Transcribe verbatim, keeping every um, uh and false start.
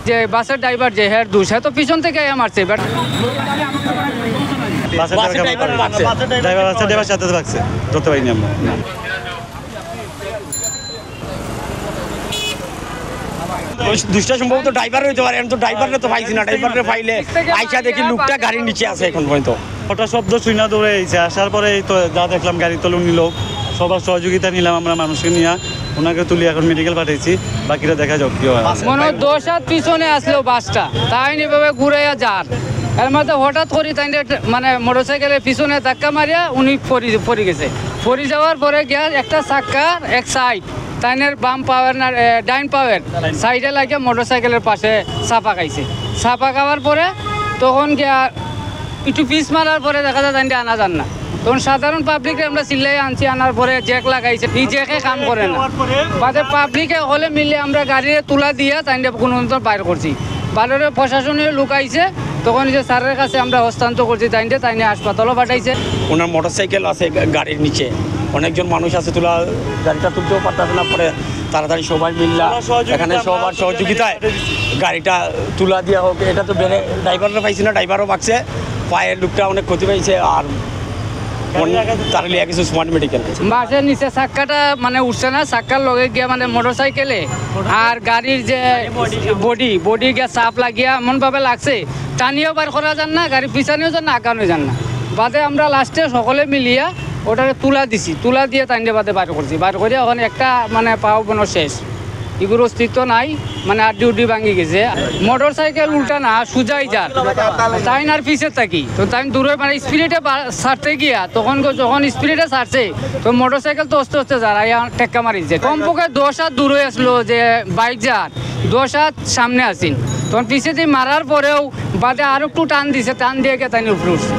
যে বাসের ড্রাইভার যে, হের দোষ, হে তো পিছন থাকি আইয়া মারছে, but বাসের ড্রাইভার বাসের ড্রাইভার বাসের ড্রাইভার সাথে বাসছে, ধরতে পারিনি আমরা। ওই দোষটা সম্ভবত ড্রাইভার অইতে পারে, আমি তো ড্রাইভাররে তো পাইছি না, ড্রাইভাররে পাইলে আইসা দেখি লোকটা গাড়ির নিচে আছে এখন পর্যন্ত। ওটা শব্দ শুই না দৌড়ে আইছে, আসার পরে এই তো যা দেখলাম, গাড়ি তলে উনি লোক, সবার সহযোগিতা নিলাম আমরা, মানুষকে নিয়ে ওনাকে তুলি এখন মেডিকেল পাঠাইছি, বাকিটা দেখা যাক কি হয়। মনে হয় দশ হাত পিছনে আসলো বাসটা, তাইন এভাবে ঘুরাইয়া যার, এর মধ্যে হঠাৎ করি তাইন একটা, মানে, মোটরসাইকেলের পিছনে ধাক্কা মারিয়া উনি পড়ি পড়ি গেছে। পড়ি যাওয়ার পরে গিয়া একটা চাক্কার এক সাইড, তাইনের বাম পাওয়ের না, এ, ডাইন পাওয়ের সাইডে লাগিয়া মোটরসাইকেলের পাশে চাপা খাইছে। চাপা খাওয়ার পরে তখন গিয়া একটু পিস মারার পরে দেখা যায় তাইনটা আনা যার না। তখন সাধারণ পাবলিকরে আমরা চিল্লাই আনছি, আনার পরে জ্যাক লাগাইছে, এই জ্যাকে কাম করে না। বাদে পাবলিকে হকলে মিলে আমরা গাড়িরে তুলা দিয়া তাইনটা কোনো মতো বাইর করছি। বাদে প্রশাসনীয় লোক আইছে, তখন এই যে স্যারের কাছে আমরা হস্তান্তর করছি, তাইনটা তাইনে হাসপাতালও পাঠাইছে। ওনার মোটরসাইকেল আছে গা-, গাড়ির নিচে, অনেকজন মানুষ আছে, তুলা, গাড়িটা তুলতেও পারতেছে না, পরে তাড়াতাড়ি সবাই মিল্লা এখানে সবার সহযোগিতায় গাড়িটা তুলা দিয়া হোক, এটা তো বেড়ে ড্রাইভাররা পাইছি না, ড্রাইভারও বাঁচছে, পায়ের লোকটা অনেক ক্ষতি পাইছে, আর তারা লিয়া কিছু স্মার্ট মেডিকেল। বাসের নিচে চাক্কাটা মানে উঠছে না, চাক্কার লগে গিয়া মানে মোটরসাইকেলে আর গাড়ির যে বডি, বডি গিয়া চাপ লাগিয়া এমনভাবে লাগছে, টানিয়াও বার করা যার না, গাড়ি পিছানিও যার না, আগানো যার না। বাদে আমরা লাস্টে সকলে মিলিয়া ওটারে তুলা দিছি, তুলা দিয়ে তাইনরে বাদে বার করছি, বার করিয়া ওখানে একটা মানে পাও বোনো শেষ, এগুর অস্তিত্ব নাই, মানে আড্ডি উড্ডি ভাঙি গেছে। মোটরসাইকেল উল্টা না, সুজাই যার, তাইন আর পিছে থাকি। তো তাইন দূরে মানে স্পিডে ছাড়তে গিয়া তখন গো-, যখন স্পিডে ছাড়ছে, তো মোটরসাইকেল তো আস্তে আস্তে যার, আইয়া টেক্কা মারিছে। কমপক্ষে দশ হাত দূরে আসলো যে বাইক যার, দশ হাত সামনে আছি। তখন পিছেদি মারার পরেও বাদে আর একটু টান দিছে, টান দিয়ে গিয়া তাইন উপরে উঠছে।